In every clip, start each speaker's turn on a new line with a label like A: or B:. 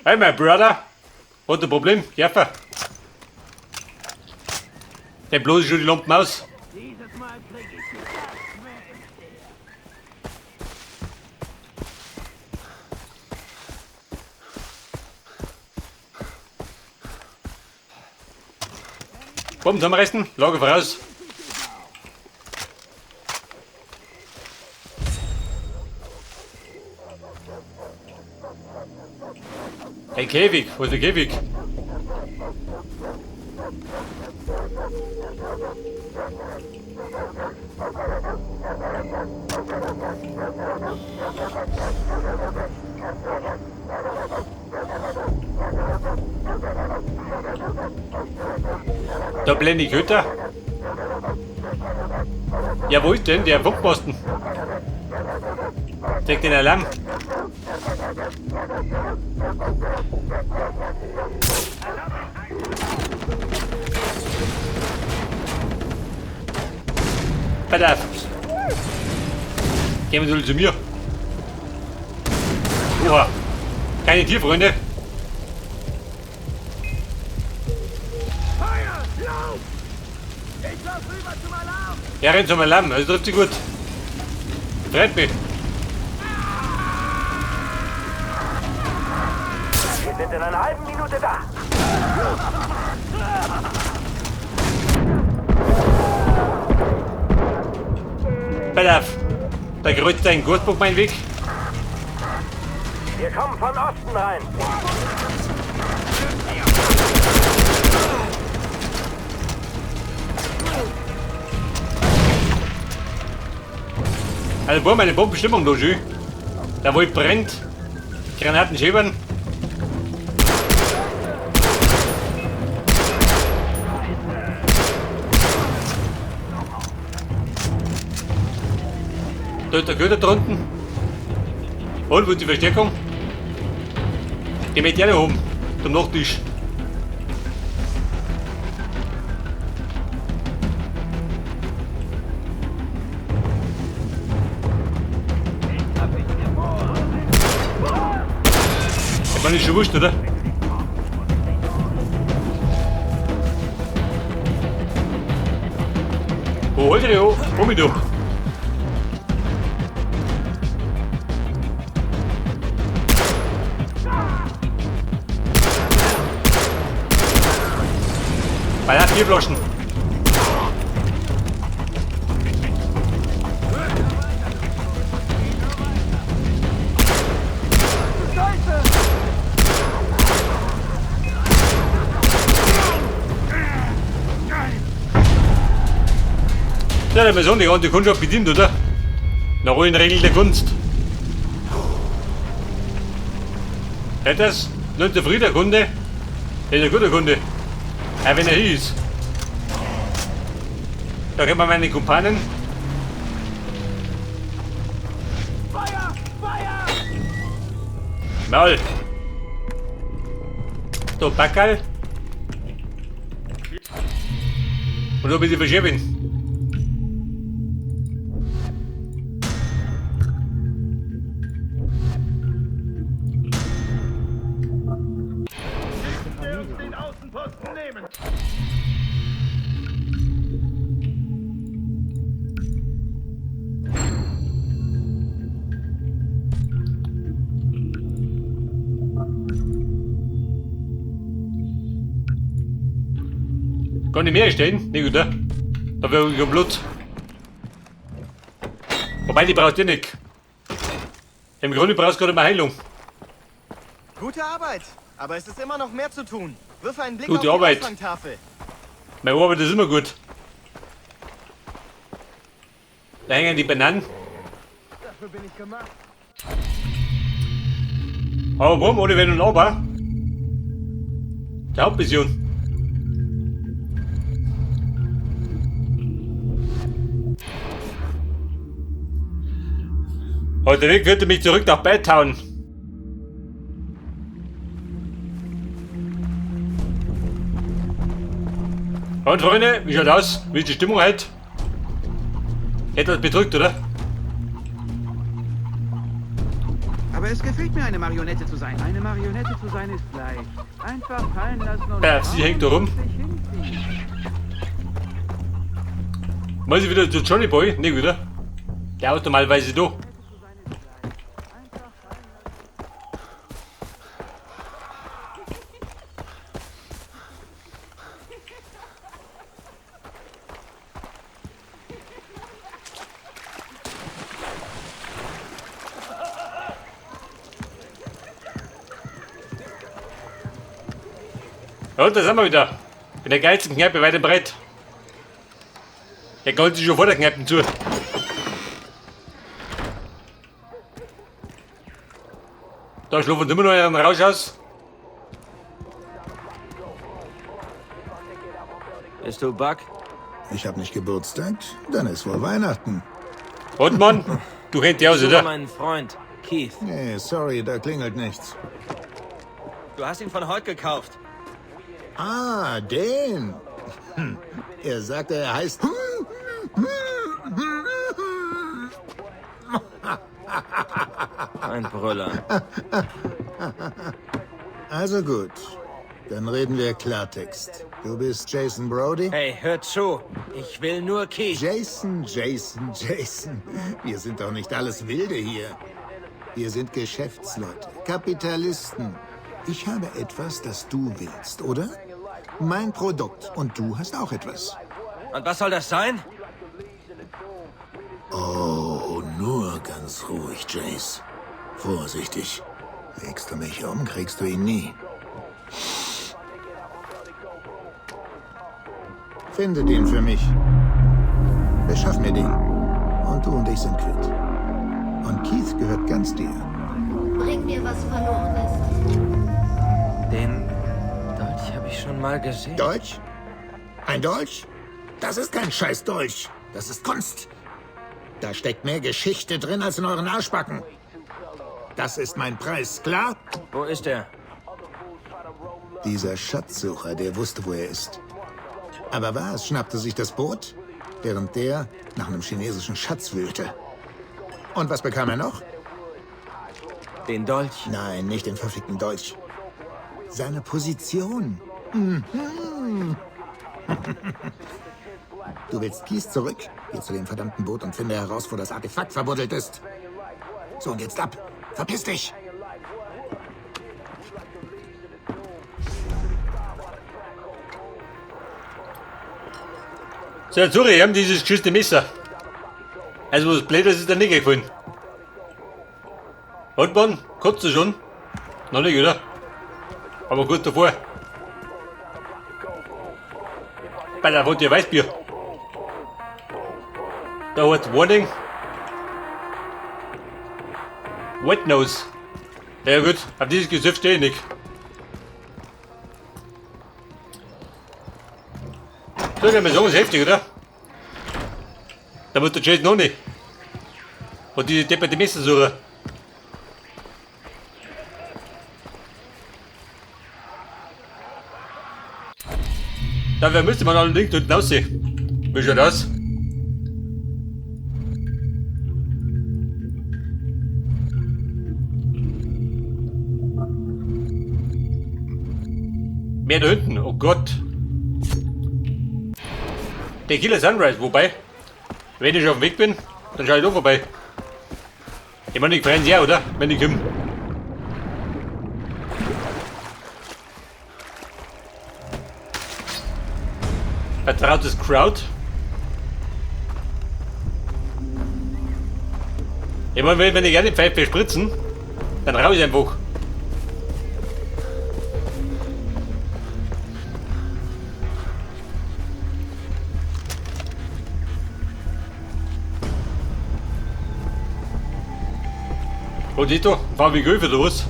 A: Hey, my brother. Hat ein Problem? Jaffa. Der bloß schon die Lampen aus. Bomben zusammenreißen, Lager voraus. Hey Käfig, wo ist der Käfig? Da blende ich Hütter. Ja, wo ist denn der Funkposten? Zeig den Alarm. Pass auf. Gehen wir zu mir. Oha. Keine Tierfreunde.
B: Feuer! Lauf! Ich lauf rüber zum Alarm!
A: Ja, rennt zum Alarm, das trifft sich gut. Freut mich.
B: Wir sind in einer halben Minute da.
A: Pass auf. Da kreuzt ein Gurtbock meinen Weg.
B: Wir kommen von Osten rein.
A: Also, boah, meine Bombenstimmung da schön. Da wo ich brennt. Granaten schäbern. Da ist der Köder drunten. Und wo ist die Verstärkung? Die möchte ich auch noch haben. Zum Nachtisch. Ich meine, ist schon wurscht, oder? Wo holt ihr die an? Hol mich da. Bei der Bierflaschen. Ja, der Person, die ganze Kundschaft bedient, oder? Nach allen Regeln der Kunst. Hätte das? Nur zufriedener Kunde? Das ist ein guter Kunde. Auch wenn er hier ist. Da kommen meine Kumpanen.
B: Feuer! Feuer!
A: Maul. Da, Backerl. Und noch ein bisschen verschieben.
B: Den Außenposten nehmen!
A: Kann ich mehr stehen? Nicht, oder? Da wäre ich Blut. Wobei, die braucht ihr nicht. Im Grunde brauchst du gerade mal Heilung.
C: Gute Arbeit, aber es ist immer noch mehr zu tun. Wirf einen Blick
A: Gute
C: auf die
A: Arbeit.
C: Aushangtafel.
A: Meine Arbeit ist immer gut. Da hängen die Bananen.
B: Dafür bin ich gemacht.
A: Aber warum ohne Wenn und Aber? Die Hauptmission. Heute Weg führte mich zurück nach Bad Town. Und Freunde, wie schaut aus? Wie ist die Stimmung heute? Etwas bedrückt, oder?
C: Aber
B: Aber es gefällt mir, eine Marionette zu sein. Eine Marionette zu sein ist leicht. Einfach fallen lassen und
A: Ja, sie hängt da rum. Muss ich wieder zu Johnny Boy? Ne, wieder. Der Auto normalerweise da. Ja, da sind wir wieder. In der geilsten Kneipe weit und breit. Der geht sich schon vor der Kneipe zu. Da schlafen immer noch einen Rausch aus.
D: Bist du Buck?
E: Ich habe nicht Geburtstag, dann ist wohl Weihnachten.
A: Und Mann, du kennst die aus, oder?
D: Meinen Freund, Keith.
E: Nee, sorry, da klingelt nichts.
D: Du hast ihn von heute gekauft.
E: Ah, den. Er sagte, er heißt...
D: Ein Brüller.
E: Also gut, dann reden wir Klartext. Du bist Jason Brody?
D: Hey, hör zu. Ich will nur Keith.
E: Jason, Jason, Jason. Wir sind doch nicht alles Wilde hier. Wir sind Geschäftsleute, Kapitalisten. Ich habe etwas, das du willst, oder? Mein Produkt. Und du hast auch etwas.
D: Und was soll das sein?
E: Oh, nur ganz ruhig, Jace. Vorsichtig. Legst du mich um, kriegst du ihn nie. Finde den für mich. Beschaff mir den. Und du und ich sind quitt. Und Keith gehört ganz dir.
F: Bring mir, was verloren ist.
D: Den Dolch habe ich schon mal gesehen.
E: Dolch? Ein Dolch? Das ist kein scheiß Dolch. Das ist Kunst. Da steckt mehr Geschichte drin als in euren Arschbacken. Das ist mein Preis, klar?
D: Wo ist er?
E: Dieser Schatzsucher, der wusste, wo er ist. Aber was, schnappte sich das Boot, während der nach einem chinesischen Schatz wühlte. Und was bekam er noch?
D: Den Dolch.
E: Nein, nicht den verfickten Dolch. Seine Position. Mhm. Du willst Keith zurück? Geh zu dem verdammten Boot und finde heraus, wo das Artefakt verbuddelt ist. So, und jetzt ab. Verpiss dich!
A: So, jetzt suche ich haben dieses geschissene Messer. Also was Blödes ist da nicht gefallen. Und Mann, kotzt du schon? Noch nicht, oder? Aber kurz davor. Bei der wollte Weißbier. Da hat Warning. Wet Nose. Ja gut, auf dieses Gesöff stehe ich nicht. So, der Song ist heftig, oder? Da muss der Jason noch nicht. Und diese depperte Messersucher. Da müsste man allerdings unten aussehen. Wie schaut das? Mehr da hinten, oh Gott. Der Killer Sunrise, wobei, wenn ich auf dem Weg bin, dann schaue ich da vorbei. Ich meine, ich freuen sich auch, oder? Wenn ich komme. Vertrautes Crowd. Ich meine, wenn ich gerne die Pfeife spritzen, dann rauche ich einfach. Oh, siehst du, fahren wir Golf oder was?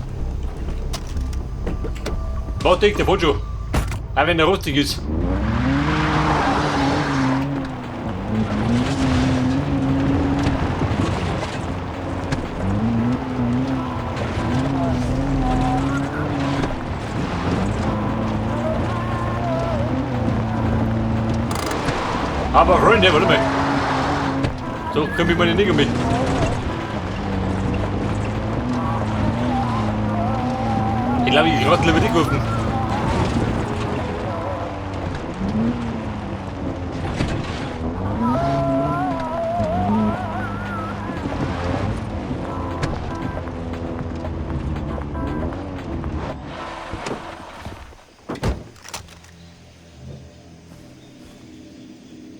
A: Was denkt der schon? Auch wenn er rostig ist. Aber Freunde, warte mal. So, komm ich meine Nigger mit. Ich glaube, ich rottle lieber die Kurven.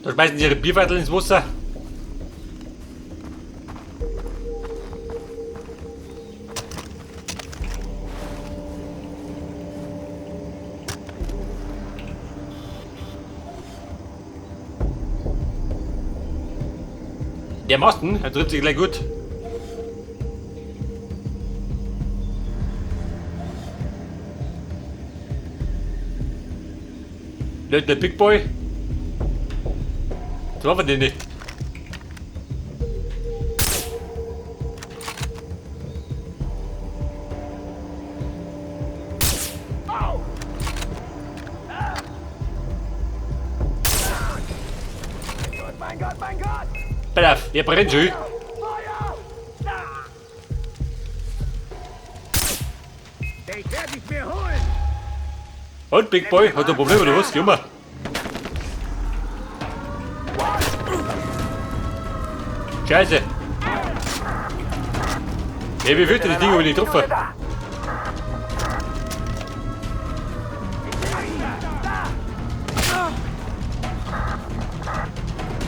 A: Da schmeißen sie ihre Bierviertel ins Wasser. Der Masten, er trifft sich gleich gut. Leute, der Big Boy. Das war den nicht.
B: Mein Gott, mein Gott!
A: Pass auf, der brennt schon.
B: Ich werde dich mir holen!
A: Und Big Boy, hat ein Problem oder was? Junge. Scheiße. Ey, wie fühlt das Ding, wenn ich getroffen?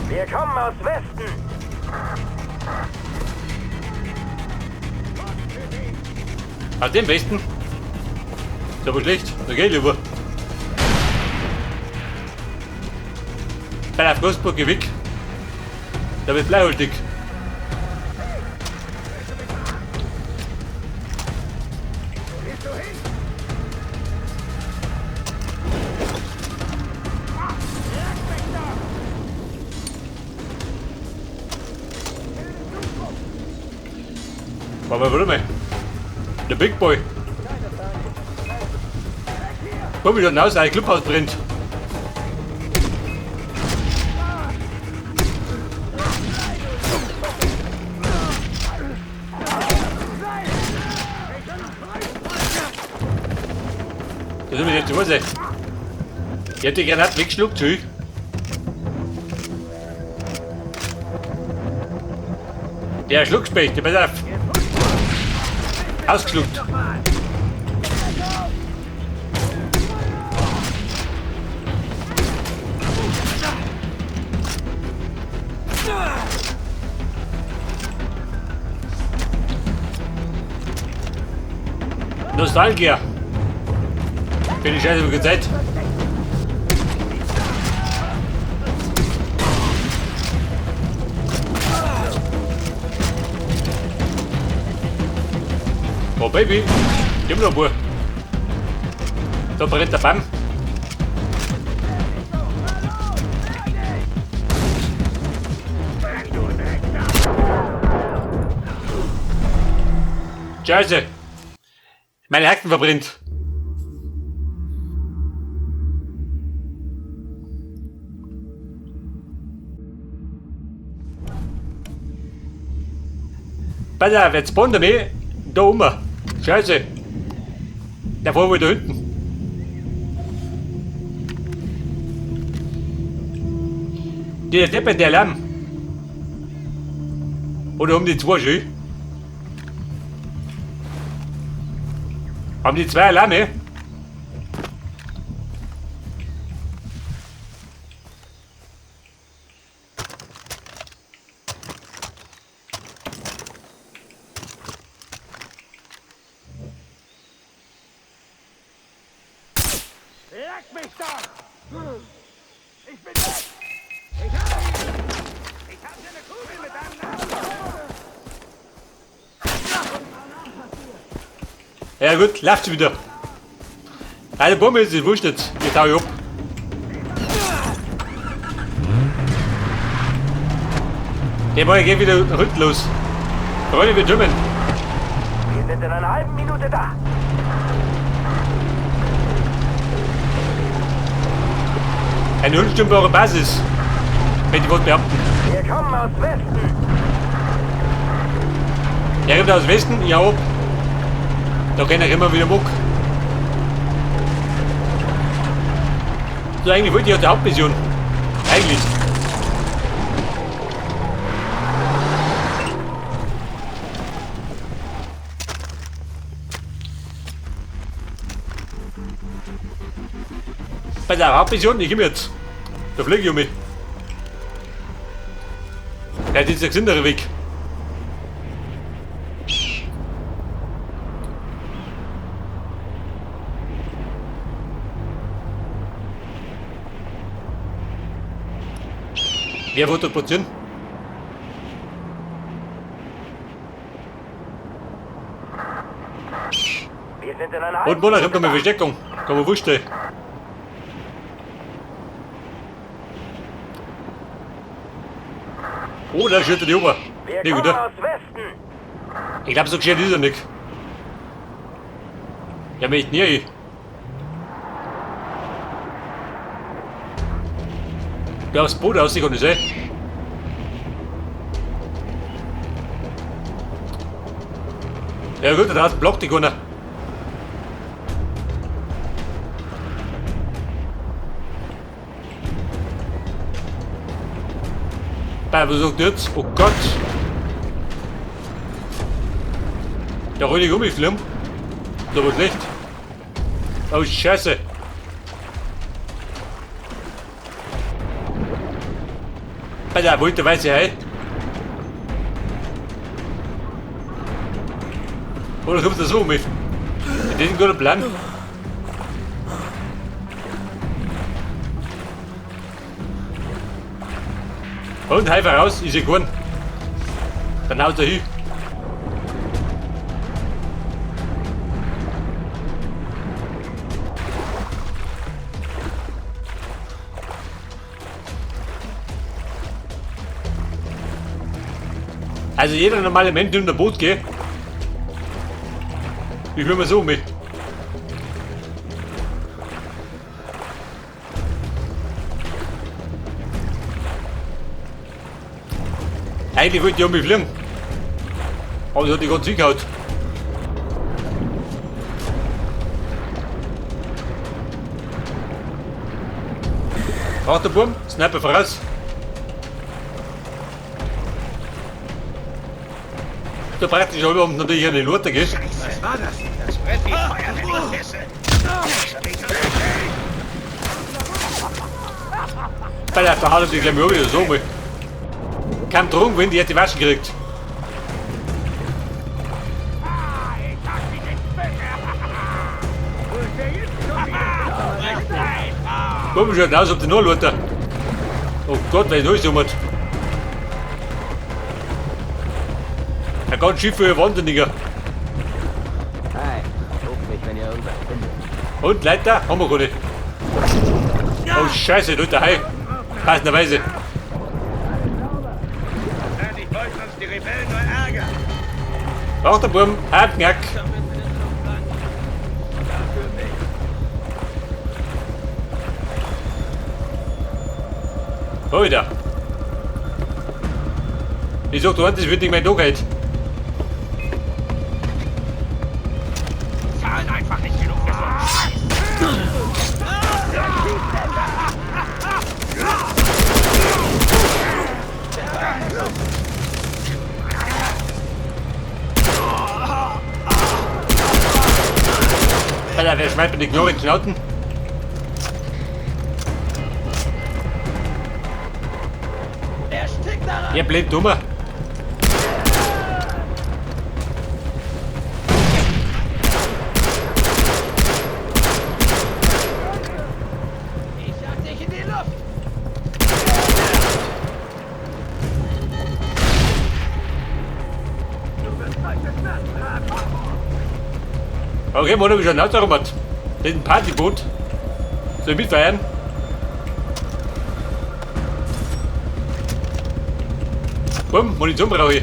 B: Wir kommen aus Westen!
A: Aus dem Westen? Ist aber schlecht. Da geh ich lieber. Bei der Frostbrücke weg. Da wird bleihaltig. Warte mal. Der Big Boy. Guck, wie da hinaus ein Clubhaus brennt. Da sind wir jetzt zu Hause. Ich hab die Granate weggeschluckt, tschüss. Der Schluckspecht, der pass auf. Ausgeschluckt. Nostalgia. Für die Scheiße über Zeit. Oh Baby, gib mir noch ein paar. Da brennt der Baum. Scheiße! Meine Hacken verbrennt. Pass auf, jetzt spawnt er mich da oben. Scheiße. Der war wohl da hinten. Der Deppe, der Lärm. Oder um die zwei schon? Haben die zwei Alarme?
B: Leck mich doch! Ich bin weg! Ich habe ihn! Ich habe eine Kugel mit deinem Namen!
A: Ja gut, läuft schon wieder. Eine Bombe ist es wurscht jetzt. Jetzt hau ich ab. Der Boy geht wieder rückt los. Freunde, wir türmen.
B: Wir sind in einer halben Minute da.
A: Eine unstürmbare Basis. Wenn die wohl behaupten.
B: Wir kommen aus Westen.
A: Er kommt aus Westen, ja ob. Da rennt er immer wieder muck. So, eigentlich wollte ich ja die Hauptmission. Eigentlich. Bei der Hauptmission, ich komme jetzt. Da fliege ich um mich. Ja, das ist der gesündere Weg. Wer wird da passieren?
B: Wir sind in einer
A: Und Mona, ich hab noch mal Versteckung. Kann man wurscht. Oh, da schüttet die Ober.
B: Wir
A: Nee,
B: kommen
A: gut, ne?
B: aus Westen.
A: Ich glaube, so gescheit ist er nicht. Ja, möchte nie. Ja, aufs Boot aus, kann ich sehen. Ja gut, da draußen blockt die keiner. Bei, was sagt jetzt? Oh Gott! Der rolle ich um mich, schlimm. Ist aber schlecht. Oh Scheiße! Alter, wollte weiße Hai. Oder kommt das so um mich? Das ist ein guter Plan. Und Hai voraus, ist ja geworden. Dann haut er hin. Also jeder normale Mensch nimmt ein Boot, gell? Ich will mal so mit. Eigentlich wollte ich um mich fliegen. Aber das hat die ganz hingehauen. Warte, Bum, Sniper voraus. Da praktisch alle um natürlich eine Lute, gell?
B: Was war das? Das brennt wie Feuer, wenn ich pisse.
A: Bei der Verhaut die gleich mal wieder so mal. Kein Drogen, wenn die hätte die Waschen gekriegt. Guck mal, schaut aus, ob die noch Leute. Oh Gott, wer ist alles um. Ein ganz Schiff für Wahnsinniger.
D: Hey, ruft mich, wenn ihr irgendwas findet.
A: Und Leiter haben wir gar nicht. Oh Scheiße, Leute, hi. Passenderweise.
B: Wahrscheinlich wollten uns die Rebellen nur ärgern.
A: Ach, der Burm, Hartnack. Alter. Ich sag, du das wird nicht mein Tag heute.
B: Zahlen einfach nicht genug für so einen Scheiß.
A: Alter, wer schmeißt mir die Knarre in die Schnauten? Ja, blind dummer.
B: Ich jag dich in die Luft.
A: Okay, man hab ich schon ein Auto gemacht. Das ist ein Partyboot. Soll ich mitfeiern? Bumm, Munition brauche ich.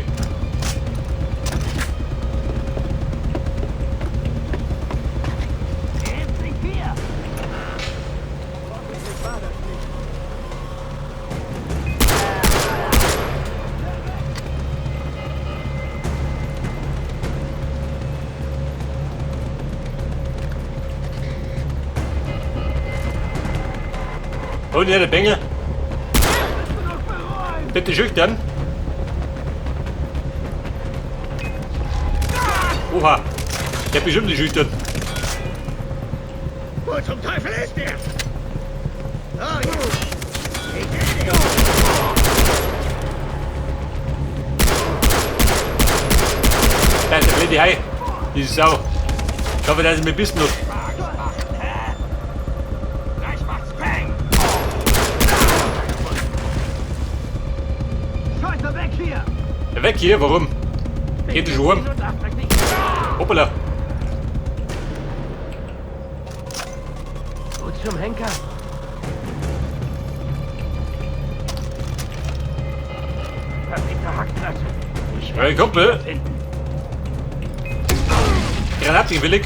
A: Und hier der Bengel. Bitte schüchtern. Oha. Der bestimmt nicht schüchtern.
B: Wo zum Teufel ist der? Oh, ja. Ich seh dich.
A: Da ist der blöde Hai. Diese Sau. Ich hoffe, dass ich mir bissen noch.
B: Gleich macht's Peng! Scheiße, weg hier!
A: Ja, weg hier, warum? Geht schon heim. Hoppala.
D: Gut zum Henker. Verfickte Hackfresse. Ich
A: Hey, Kumpel.
D: finden.
A: Granaten willig.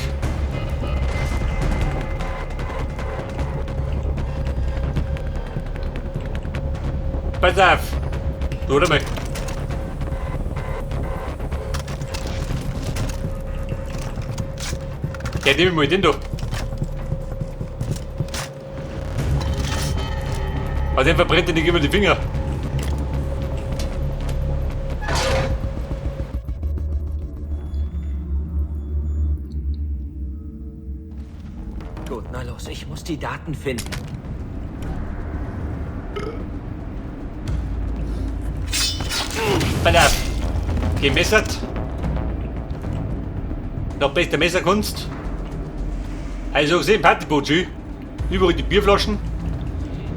A: Pass auf. Du, oder mal. Ja, nehmen wir mal den da. Aber den verbrennt er nicht immer die Finger.
D: Gut, na los, ich muss die Daten finden.
A: Pass auf. Gemessert. Noch beste Messerkunst. Also gesehen, Partyboot, schön. Überall die Bierflaschen.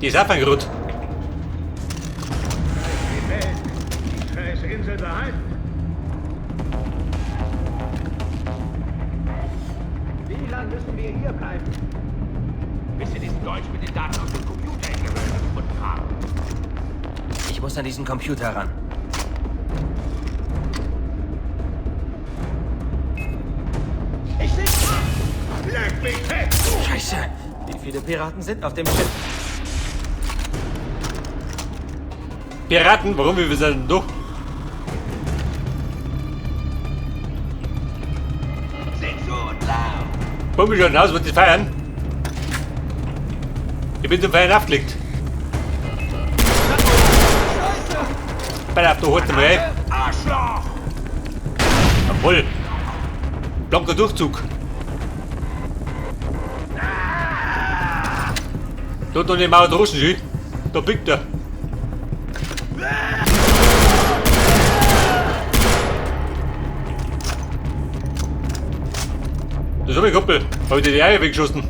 A: Die ist auch ein Grund.
B: Die Welt, die scheiß Insel behalten. Wie lange müssen wir hier bleiben? Bis sie diesen Deutsch mit den Daten aus dem Computer in Gewölbe gefunden haben.
D: Ich muss an diesen Computer ran.
B: Ich seh... Leck mich fett!
D: Scheiße! Wie viele Piraten sind auf dem Schiff?
A: Piraten? Warum? Wir sind denn da?
B: Sieh zu und lauf!
A: Wollen wir schon raus, wird die feiern? Ich bin zum Feiern aufgelegt. Pass auf, du holst mal rein.
B: Arschloch!
A: Jawohl. Blanker Durchzug. Dort noch die Mauer draußen, schön. Da biegt er. Das ist mein Kumpel. Hab ich dir die Eier weggeschossen.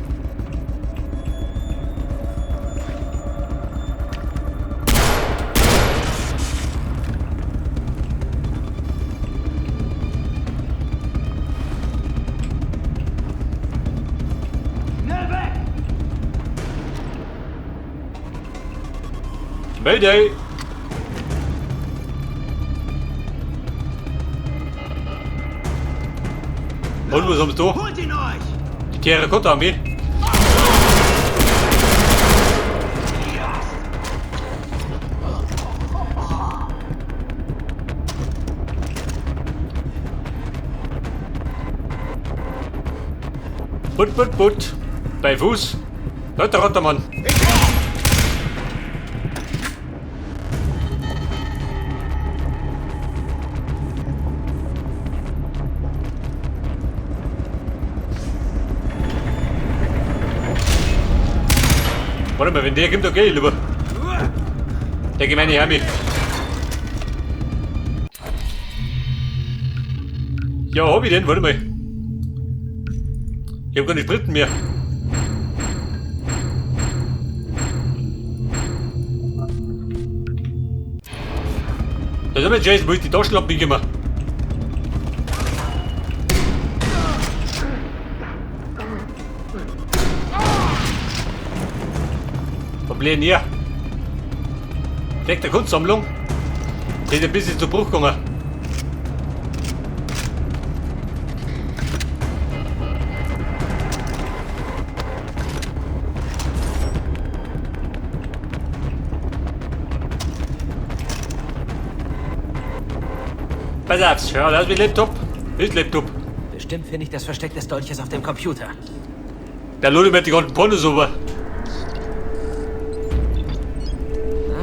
B: Schnell weg!
A: Mayday! Und was haben sie da?
B: Holt ihn euch!
A: Die Terrakotta-Armee. Put, put, put. Bei Fuß. Leute, Rottermann. Warte mal, wenn der kommt, okay, lieber. Der gemeine Hermi. Ja, hab ich den? Warte mal. Ich hab keine Spritten mehr. Da ist aber Jason, wo ist die Taschenlampe hingekommen? Problem hier. Direkt der Kunstsammlung. Die ist ein bisschen zu Bruch gegangen. Pass auf, schau, das ist mein Laptop. Das ist Laptop.
D: Bestimmt finde ich das Versteck des Dolches auf dem Computer.
A: Da lohnt mir die ganzen Pornos over.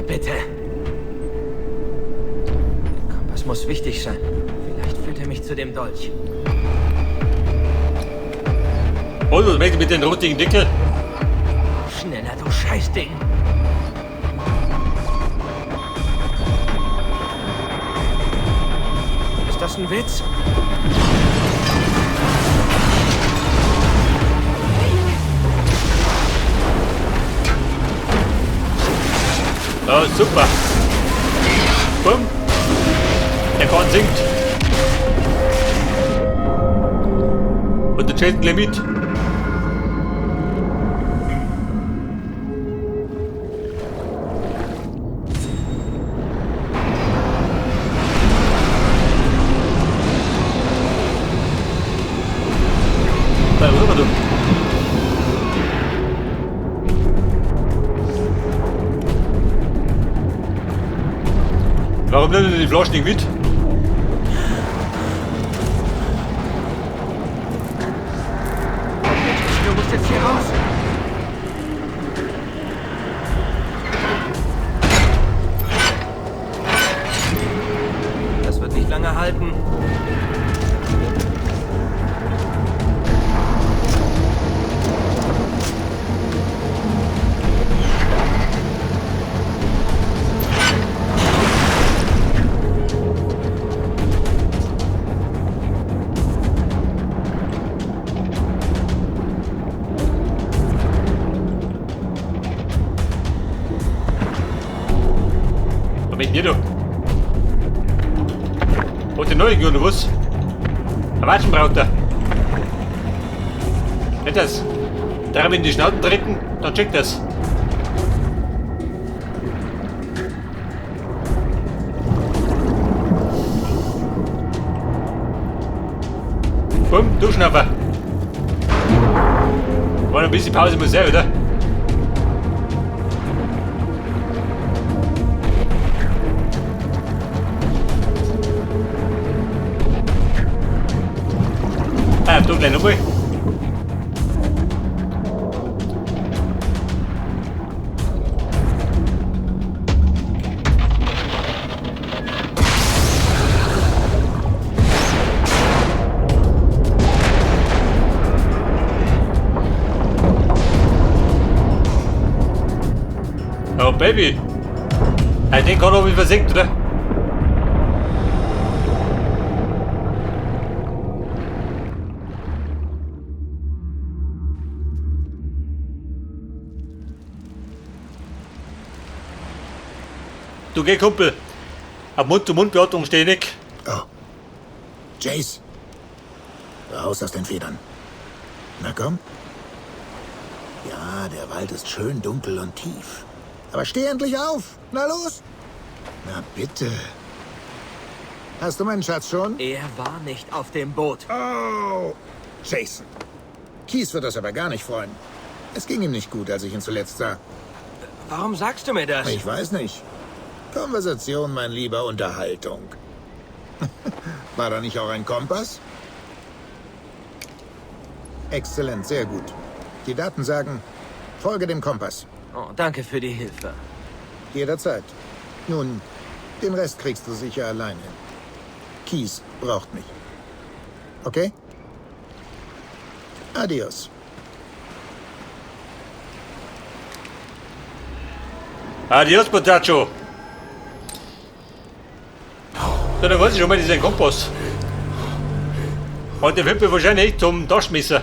D: Bitte. Der Kompass muss wichtig sein. Vielleicht führt er mich zu dem Dolch.
A: Und was möchte mit den rotigen Dickel?
D: Schneller, du Scheißding. Ist das ein Witz?
A: Oh, super. Bumm. Der Korn sinkt. Und der Jason gleich mit. Da rüber, du. Warum nimmt er die Flaschen nicht mit?
D: Du musst jetzt hier raus. Das wird nicht lange halten.
A: Was mit dir, du? Hat der neue oder was? Ein Watschen braucht er. Nicht das. Dreimal in die Schnauzen treten, dann checkt das. Bumm, du Schnapper. War ein bisschen Pause muss sein, oder? Ah, du gleich nochmal. Oh, Baby. Den kann er versenkt, oder? Du geh, Kumpel. Auf Mund-zu-Mund-Beatmung steh ich nicht.
E: Oh. Jace. Raus aus den Federn. Na komm. Ja, der Wald ist schön dunkel und tief. Aber steh endlich auf. Na los. Na bitte. Hast du meinen Schatz schon?
D: Er war nicht auf dem Boot.
E: Oh, Jason. Keys wird das aber gar nicht freuen. Es ging ihm nicht gut, als ich ihn zuletzt sah.
D: Warum sagst du mir das?
E: Ich weiß nicht. Konversation, mein Lieber, Unterhaltung. War da nicht auch ein Kompass? Exzellent, sehr gut. Die Daten sagen, folge dem Kompass.
D: Oh, danke für die Hilfe.
E: Jederzeit. Nun, den Rest kriegst du sicher allein hin. Keys braucht mich. Okay? Adios.
A: Adios, muchacho. So, dann weiß ich schon mal, das ist ein Kompass. Und der Wimpel wahrscheinlich zum Taschenmesser.